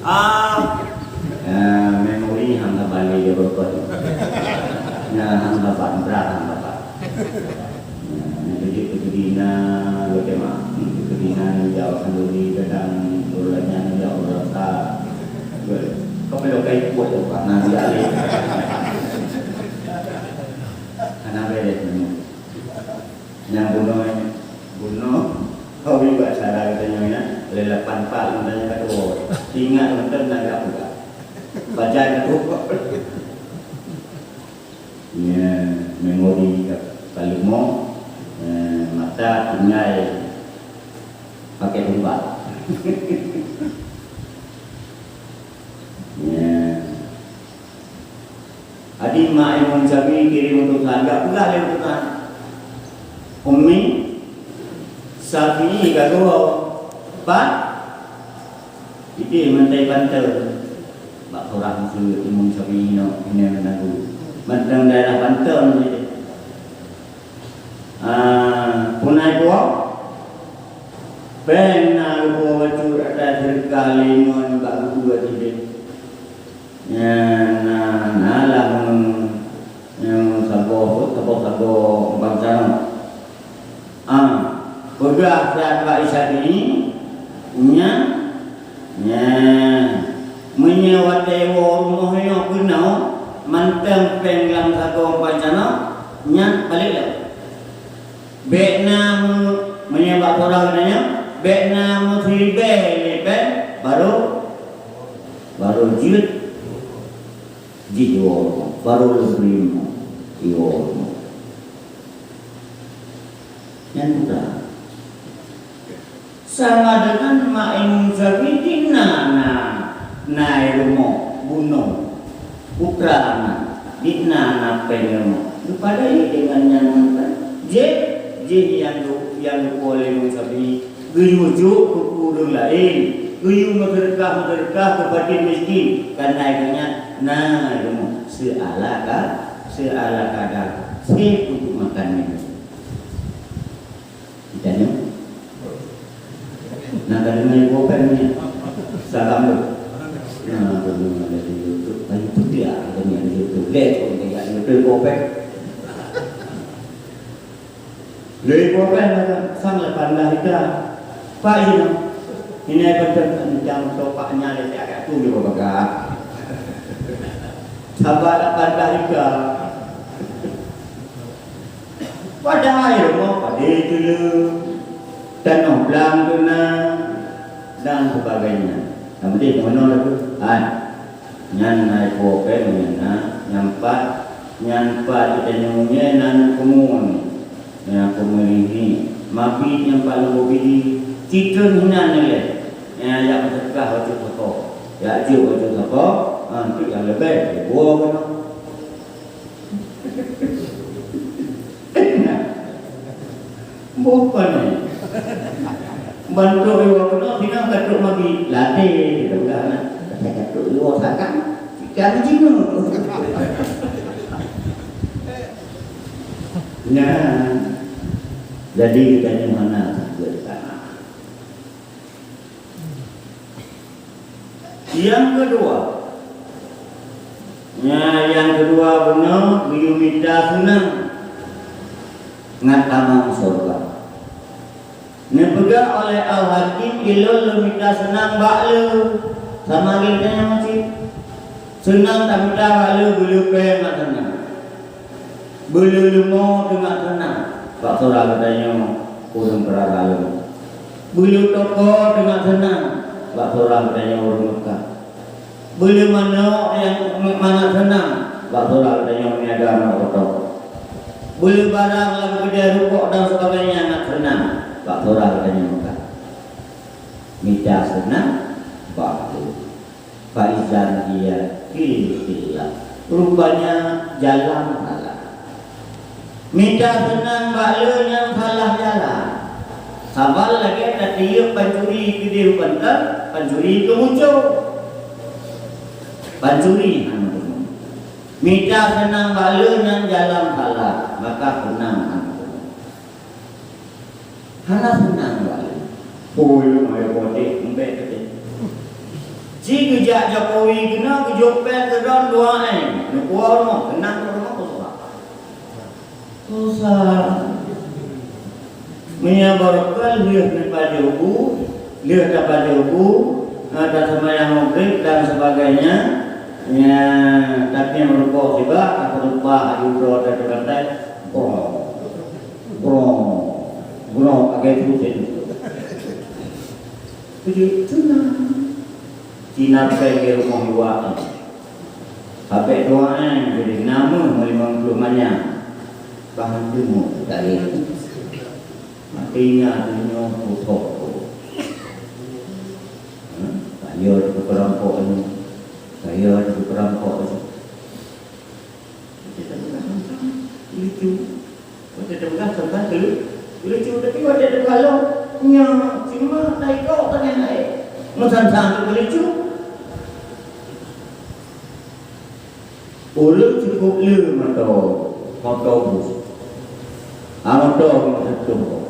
Ah, eh, memori hamba balik ya, Bapak. Nah, hamba bak, berat hamba bak. Nah, jadi keudina, bagaimana? Keudina ya, alhamdulillah, kadang urangnya ya, urang tak. Kau perlu kain kuat tu, Pak. Nah, dia alih. Karena beres ni. Nyang bunoe, bunoe, kau bak cara geutanyoe nyan, lé lapan pat geutanyoe ka tuwoe. Ingat mantong na gak peugah. Pajan ka tuwoe. Ya, memori ka, ka leumo, eh, mata tinggai pakai tumpak. Ya. Adi mak Imam Syafi'i kirém utusan, gak peugah lé utusan. Ummi, Syafi'i ka tuwoe. Pat? Idéh mantai Banten. Bak surah meuseuet Imam Syafi'i nyoe, ini yang mengganggu. Mantong daerah Banten idéh. Ah, punai puwoe? Péng na geupuwoe bacut atas seudeukah lé ngon bak guru sidéh. Nyan na, na lah ngon, ngon saboh, saboh-saboh bangsa nyoe. Ah, peugah that bak Isa nyan, nyan, nyan. Meunyoe watée woe rumoh nyoe keunoe, mantong péng lam sagoe bangsa nyoe, nyan balek lom. Bék na meu-, meunyoe bak surah geutanyoe, bék na meusiribée lé péng, barô, barô jeuet jih iwoe rumoh, barô leubeh iwoe rumoh. Nyan peugah. Sama dengan mak Imam Syafi'i na, na, na rumoh bunoe putra na, di na, na péng rumoh. Geupadai dengan nyan mantong. Jih, jih nyang geu-, nyang geupuwoe lé Imam Syafi'i geuyue jok keu ureuëng laén, geuyue meuseudeukah-meuseudeukah keu fakir miskin, keuhai geuhnyan na rumoh seuala ka-, seuala kadar, sép untuk makan minum. Geutanyoe? Na ka deungoe ibu Openg nyan? Salam tu. Na ka deungoe dari YouTube. Dari YouTube dia, deungoe dari YouTube. Lé kok dia dari YouTube, ibu Openg. Lé ibu Openg, sang lapan belas ika. Pak ini. Ini betul macam topak nyale tiap kat tu juga bagah. Sabar lapan belas ika. Padahai rumoh padé teuleu, tanoh blang teuna, dan sebagainya. Nyang penting meunoe laju. Hai. Nyan na ibu Openg nyan na, nyang pat, nyan pat geutanyoe nyan na aneuk keumuen. Nyan keumuen ini, mabi nyang pat lom bubidi, citron hinan nilai. Nyan jak meuseudeukah bacut sapo. Jak jok bacut sapo, ha, tu nyang leubeh, ibu Openg. Boh pane. Bantu iwa kena, sina katuk magi. Latih, kita udah anak. Saya katuk iwa sakan. Kita jinu. Nah. Jadi kita ni mana juga di sana. Nyang keudua, nya, nyang keudua bunoe geuyue mita seunang ngat tamong syeuruga. Neupeugah oleh Al-Hakim, ilôn lôn mita seunang bak lôn, sama lagée nyan cit. Seunang tamita bak lôn, beuleupeue ngat seunang. Beuleuleumô teungoh teunang bak syedara geutanyoe ureuëng peurara leumo. Beuleutoko teungoh teunang bak syedara geutanyoe ureuëng Mekah. Beuleumanok nyang mangat teunang Bak saudara geutanyoe meuniaga aneuk rukok. Beli barang lam keudè rukok dan sebagainya ngat seunang. Bak saudara geutanyoe meukat. Mita seunang, bak tu. Faizan dia fil khilaf. Rupanya jalan salah. Mita seunang bak le nyang salah jalan. Saban lagèe tatiyeuk pancuri keudeh u pantat, pancuri keu muncô. Pancuri hana beuneuh. Mita seunang bak le nyang jalan salah, maka seunang hana beuneuh. Hana seunang bak le. Pui lôn ayo pote embek teuke. Ci geujak Jokowi keunoe geujok péng keudroe dua M. Neupuwoe rumoh, keunang rumoh peusah. Susah. Meunyoe barokon lheueh neupajoh bu, lheueh tapajoh bu, na taseumayang Maghrib dan sebagainya, ya, tapi meurukok sibak, tapeuleupah aju droe dari pantai, brong, brong, brong, agak terus itu. Begitu Cina. Cina péng di rumoh luwa. Habéh doa, eh, jadi nama meulima puluh manyang. Bahan timu tadi. Matinya dunia putok. Hmm? Saya di perampok ini. Saya di perampok ini. Kita pegang lucu. Kita pegang sampai ke lucu. Tapi waktu itu kalau nyo cuma taikok tengah naik. Mesan-san tu lucu. Ureueng cukup le moto, moto bus. Ah, moto bus satu.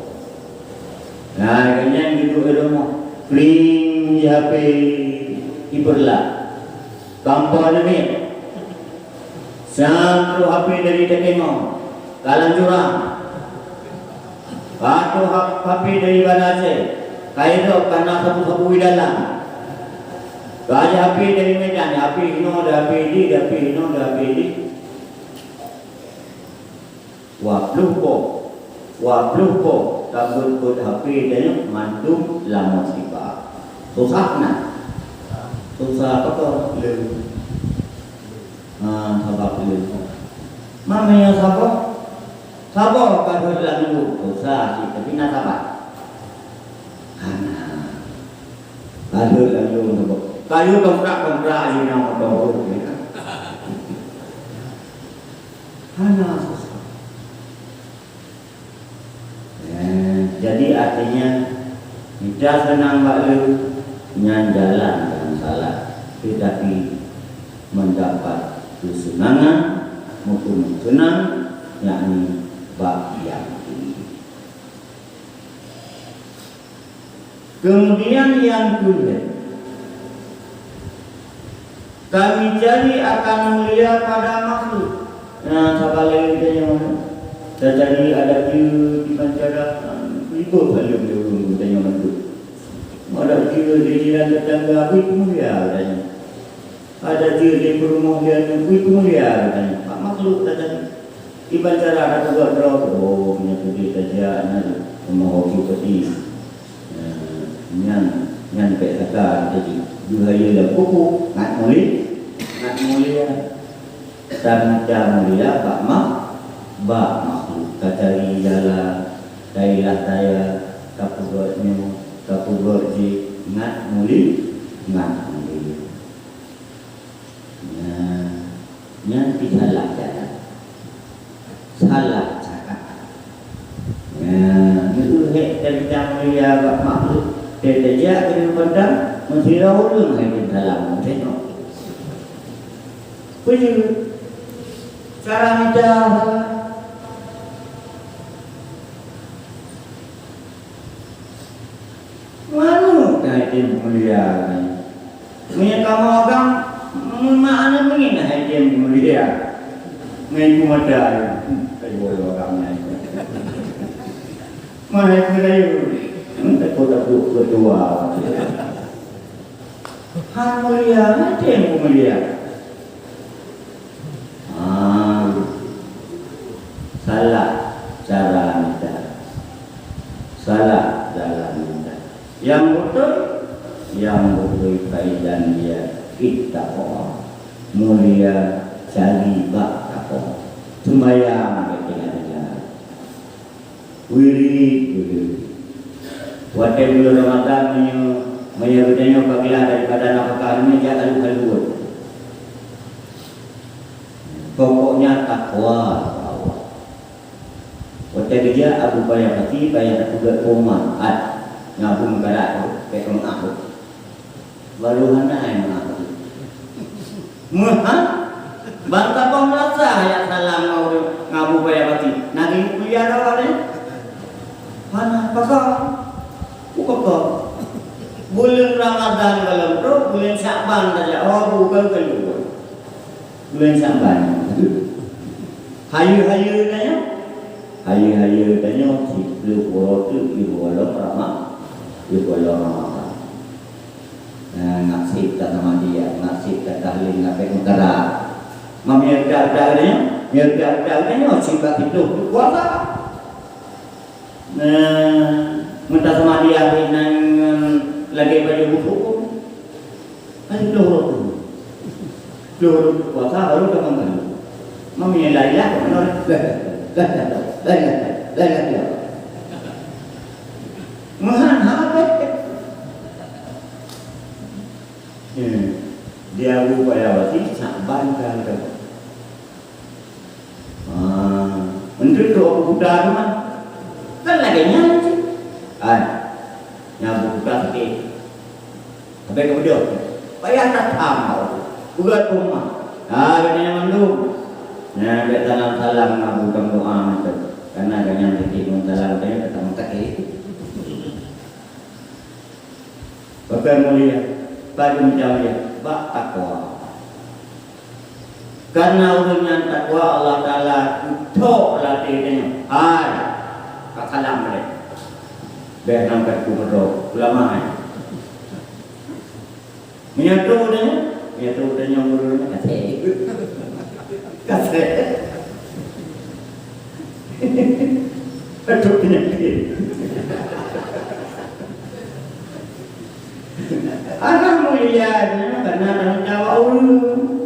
Nah, kenyang duduk di rumah. Kring di H P diperlak. Gampang ni. Sang tu H P dari Tekengong. Kalan jurang. Patuh hap-, H P dari Banda Aceh, kairok kana sabu-sabu di dalam. Raja H P dari Medan, H P hino, ada H P di, ada H P hino, ada H P di. Dua puluh boh, dua puluh boh, tabeuet-beuet H P tanyoe mandum lam musibah. Susah na. Susah apa tu? Leu. Ha, sabab leu. Mana yang sabab? Saboh ka rhot lam luwuh, dosa cit, tapi na sabat. Hana. Ka rhot lam luwuh saboh. Kayu tongkrak-tongkrak ayeuna moto rhot, ya. Hana susah. Ya, jadi artinya, mita seunang bak lé, nyan jalan nyang salah. Tetapi mendapat kesenangan, meukeunong seunang, yakni bak nyang tinggi. Kemudian nyang keulhèe, kami cari akan mulia pada makhluk. Nah, saban lagèe geutanyoe, tacari adat jeuet di bansa, ribot saleuem di ureueng geutanyoe mandum. Adat jeuet di jiran tetangga, bit mulia geutanyoe. Adat jeuet di peurumoh di aneuk, bit mulia geutanyoe. Bak makhluk tacari. Kiban cara tapeugah droe, oh, meunyoe keudeh tajak nyan rumoh bupati. Eh, nyan, nyan bèk saka teuji. Geuhayeu lam buku, ngat mulia, ngat mulia. Tan mulia bak ma-, bak makhluk. Tacari jalan, tailah taya, tapeugah nyoe, tapeugah jih, ngat mulia, ngat mulia. Nyan, nyan pih salah cara. Salah cara. Nyan, nyoe hèk teuntang mulia bak makhluk. Teuh tajak keu banda, meusidroe ureueng hai teuntang salam. Tengok. Peue cara mita salah? Manok hai teuntang mulia. Meunyoe kamoe agam, meumakna meunan hai teuntang mulia. Ngai ku mata, hmm, kayu agam nyan. Mana yang kena yuk? Hmm, takut-takut ketua. Han mulia, hai teuntang mulia. Ah, salah cara mita. Salah jalan mita. Nyang beutôi, nyang beutôi faizan dia ittaqwa. Mulia Cari bak takwa. Sumbayang bèk tinggai-tinggai. Wirit, wirit. Watèe buleuen Ramadhan, meunyoe, meunyoe geutanyoe ka glah daripada nafakah nyoe, jak kalu-kaluan. Pokoknya takwa bak Allah. Watèe geujak Abu Paya Pati, payah tapeugöt poma, at, ngon Abu Meukarat tu, bèk peungah tu. Baru hana ai meu'ah tu. Meu'ah? Ban saboh meurasa jak salam ngon ureueng, ngon Abu Paya Pati. Na geuyue kuliah dah awak nyan? Hana, pakon? Pakon? Buleuen Ramadhan goh lom trok, buleuen Syakban tajak, oh, bukan keuluar. Buleuen Syakban. Hayeue-hayeue tanyoe, hayeue-hayeue tanyoe siplôh uroe teuk di buleuen Rama-, di buleuen Ramadhan. Nah, ngasip tasamadiyah, ngasip tatahlil, ngasip meukarat. Meunyoe reuda-reuda tanyoe, meunyoe reuda-reuda tanyoe, siplôh teuk puasa. Nah, meutasamadiyah inan ngon lagèe baju busu. Kan ploh uroe tu. Ploh uroe puasa baru ka mangat. Mami lain lah, mana? Lain lah, lain lah, lain lah. Meuhan habéh. Ya. Dia Abu Paya Pati, Syakban kan tu. Ah, untuk tu Abu Kuta tu kan. Kan lagèe nyan cit. Ai, nyan Abu Kuta sakét. Sampai ka beudôh. Payah that tham awak tu. Peugöt poma. Ah, geutanyoe mandum. Nyan bèk salam-salam ngon Abu Kuta doa mantong. Karena gobnyan sakét ngon salam geutanyoe ka tamong sakét. Pakon mulia, pakon mulia, bak takwa. Karena ureueng nyang takwa Allah Taala geuthok lam até geutanyoe, hai, ka salam lé. Bèk nang ka teupeu meudroe, ulama hai. Meunyoe trok geutanyoe, meunyoe trok geutanyoe meureueng, ka sép. Ka sép. Aduh, penyakit. Alhamdulillah, karena tanggung jawab ureueng.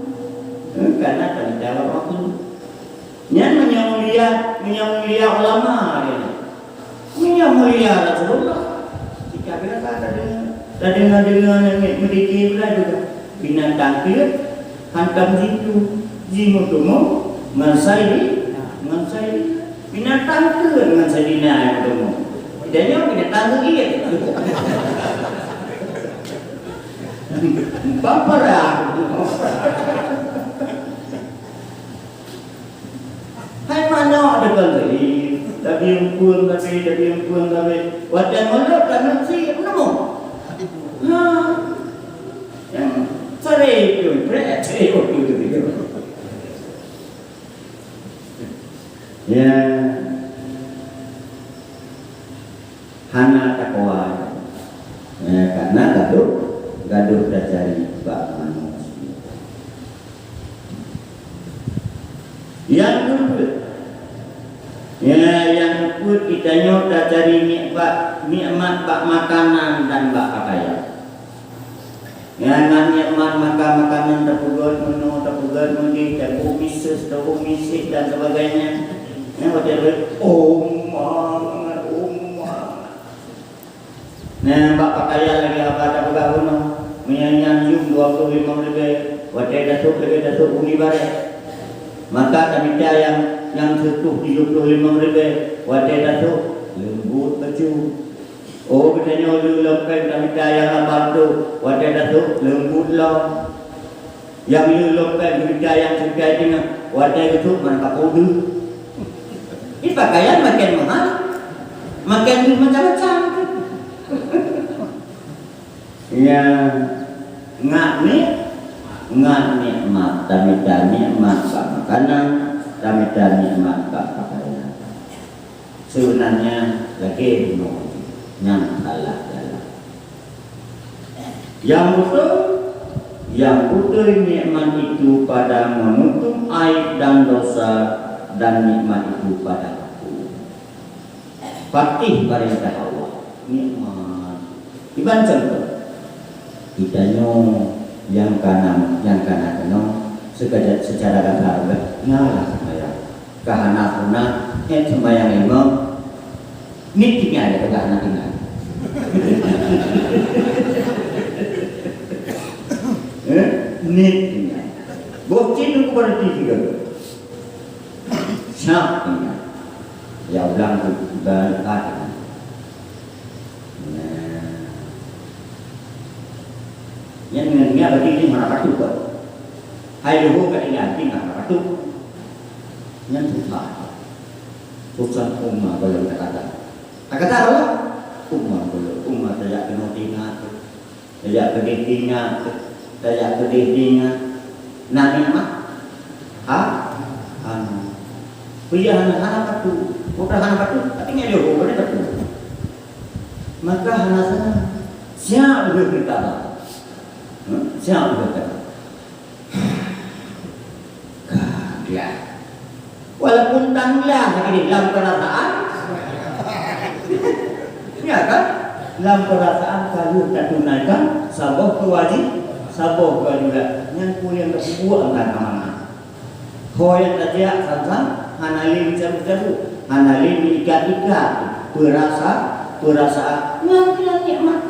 Eh, karena tanggung jawab ureueng. Nyan meunyoe mulia, meunyoe mulia ulama dia. Meunyoe mulia Rasulullah. Jika biasa tadeungoe, tadeungoe nyan meudidih beulaju dah. Binatang peuet, hantom jitu, jimeutumu, ngon Saidi, ngon Saidi. Binatang peuet ngon Saidina nyang meutumu. Geutanyoe binatang peuet. Bang parah. Hai manok deungon tadi, tabi umpun tabi, tabi umpun tabi. Watèe molot taneuk si, peuneumoh. Ha. Nyang sare itu, prek, sare itu, itu, itu. Ya. Hana takwa. Ya, karena gadoh, gadoh tacari bak manusia. Nyang keupeuet, ya, nyang keupeuet geutanyoe tacari nikmat, nikmat bak makanan dan bak pakaian. Nyan, nyan nikmat makan makanan, tapeugöt meunoe, tapeugöt meudéh, tapeugöt miseue, tapeugöt miseue dan sebagainya. Nyan watèe lheueh, oh ma, oh ma. Nyan bak pakaian lagèe haba tapeugah bunoe, meunyan nyan yum dua ploh limong ribèe, watèe tasôk lagèe tasôk bumi barèh. Maka tamita nyang, nyang sireutoh tujoh ploh limong ribèe, watèe tasôk leumbot bacut. Oh, geutanyoe le lom péng tamita nyang lapan reutôh, watèe tasôk leumbot lom. Nyang le lom péng tamita nyang seukai teungoh, watèe geusôk meunan ka peue deuh. Di pakaian makin mahal, makin deuh macam-macam. Ya, ngat ni, ngat nikmat, tamita nikmat bak makanan, tamita nikmat bak pakaian. Sebenarnya lagèe bunoe nyan salah jalan. Yang betul, yang betul nikmat itu pada menutup aib dan dosa, dan nikmat itu pada aku. Patuh peurintah Allah, nikmat. Iban contoh, geutanyoe nyang kana, nyang kana keunoe Secara, secara kasar, ngalah sembahyang. Ka hana sunat, eh, sembahyang imam, nit tinggai, ya, ka hana tinggai. Eh, nit tinggai. Bukti tu berarti tiga. Siap tinggai. Ya, ulang tu, balik lagi. Nah. Nyan ngon niat lagi ni mana patut buat. Hai luhur ka tinggai, tinggai mana patut. Nyan susah. Susah umat golom takata. Takata Allah. Umat golom, umat tajak keunoe tinggai. Tajak keudeh tinggai, tajak keudeh tinggai. Nah, nikmat. Ha? Hana. Peue hana, hana patut. Bukan hana patut, tapi nyan lheueh bukan patut. Maka hana sana. Siap lheueh kita. Hmm? Siap lheueh kita. Ka dia. Walaupun tanglah ini dalam perasaan. Ya kan? Dalam perasaan kalau kita tunaikan saboh kewajib, saboh kewajiban. Nyan pun yang terbuat antara mana. Ho nyang tajak sang-sang, hana lé meucaru-caru, hana lé meuikat-ikat, peurasa, peurasaan, nyan keunan nikmat.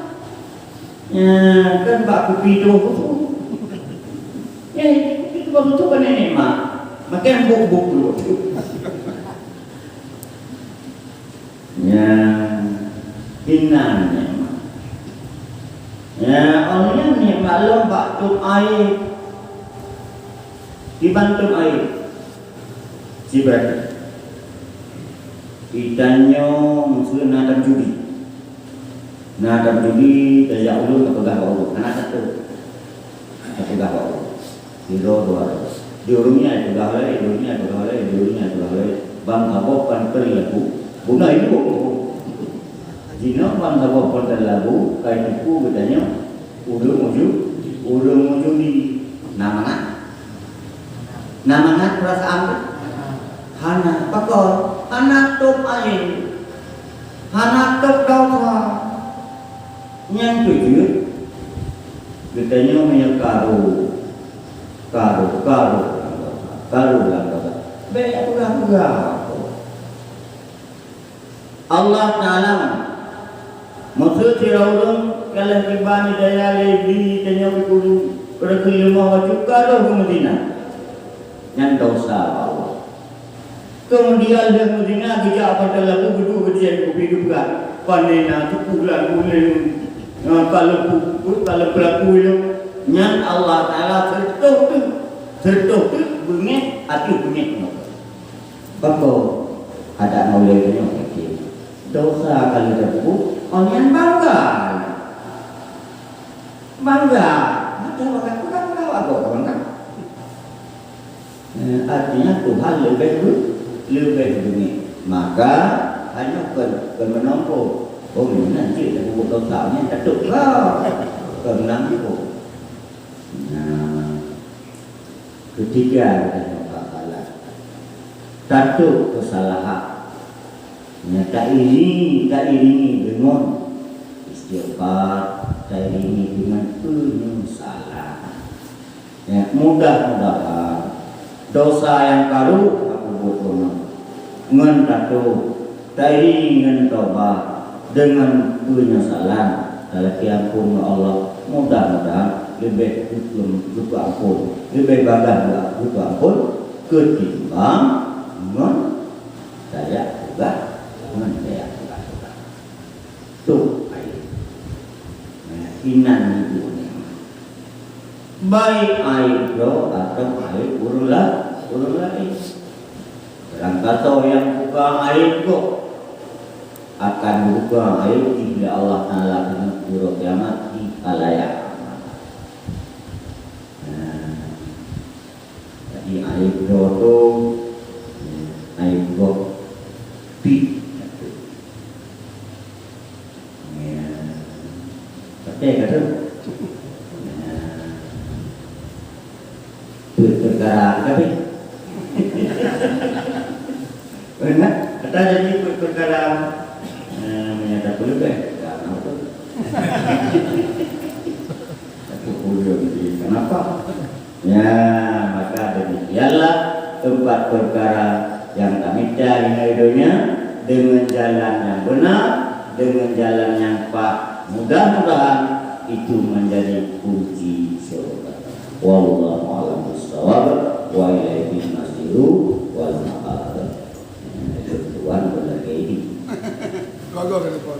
Nyan kan bak kupi troh tu. Eh, kupi troh tu kan nikmat. Makan buk-buk dulu. Nyan, inan nikmat. Ya, awak nyan nikmat lom bak tôp aé. Kiban tôp aé. Sibeurati. Geutanyoe meuseu na dam judi. Na dam judi, tajak ulôn tapeugah bak ulôn. Hana satu. Tapeugah bak ulôn. Sidroe dua droe. Di ureueng nyan peugah lé, di ureueng nyan peugah lé, di ureueng nyan peugah lé. Ban saboh panton lagu, buna ibu. Jinoe ban saboh panton lagu, ka jitipu geutanyoe. Ureueng mujudi, ureueng mujudi. Na mangat? Na mangat peurasaan? Hana. Pakon? Hana tôp aé. Hana tôp dosa. Nyang keujeuet, geutanyoe meunyoe karu, karu, karu lam dosa, karu lam dosa, bék peugah-peugah. Allah Taala meuseuti ureueng ka lheueh geuba hidayah lé Iblih, tanyoe geukuru, geukheun leumo bacut ka roh keu meuzina. Nyan dosa bak Allah. Keumudian lheueh meuzina geujak bak labu geuduek geucen kupi geupeugah, "Pane na tuku lagu lé, eh, ka lheueh pu-, ka lheueh peulaku nyoe." Nyan Allah Taala seureutoh teuk, seureutoh teuk beungéh ateueh beungéh nyoe. Pakon adak maulée nyoe, dosa ka lheueh tapeubuet, awak nyan bangga. Bangga. Maka bangga, peugah-peugah bak gob bangga. Eh, artinya Tuhan leubeh beu-, leubeh beungéh. Maka, hana kon, kon meunoe, oh, meunan cit tapeubuet dosa, nyan tatôb gob. Kon meunan cit. Nah, ketiga, kata Allah Taala, tatôb keusalahan. Nya tairingi, tairingi deungon istighfar, tairingi deungon peunyesalan. Ya, mudah-mudahan dosa nyang karu tapeubuet bunoe ngon tatôb, tairingi ngon tobat deungon peunyesalan, talakée ampôn ngon Allah. Mudah-mudahan leubeh geupeu-, geupeuampôn, leubeh bagaih geupeuampôn keutimbang ngon tajak peugah, ngon tajak peugah-peugah. Tôb aib. Nah, inan nibak nikmat. Baik aib droe atawa aib ureueng la-, ureueng laén. Barangkasoe nyang buka aib gob, akan buka aib jih lé Allah Taala keuneuk uroe kiamat di khalayak ramé. Nah, jadi aib droe tu, aib gob pih. Ya. Pakai ka tu? Ya. Peuet peukara ka pih. Pernah? Kata jadi peuet peukara, eh, meunyo tapeuleubeh, ka na beutôi. Tapi ulôn di kenapa? Ya, maka demikianlah empat perkara yang kami cari di dunia dengan jalan yang benar, dengan jalan yang pas. Mudah-mudahan itu menjadi kunci surga. Wallahu a'lam bishawab. Wa ilaihil masiru wal ma'ab. Tuan berlagi ini. Bagus, bagus.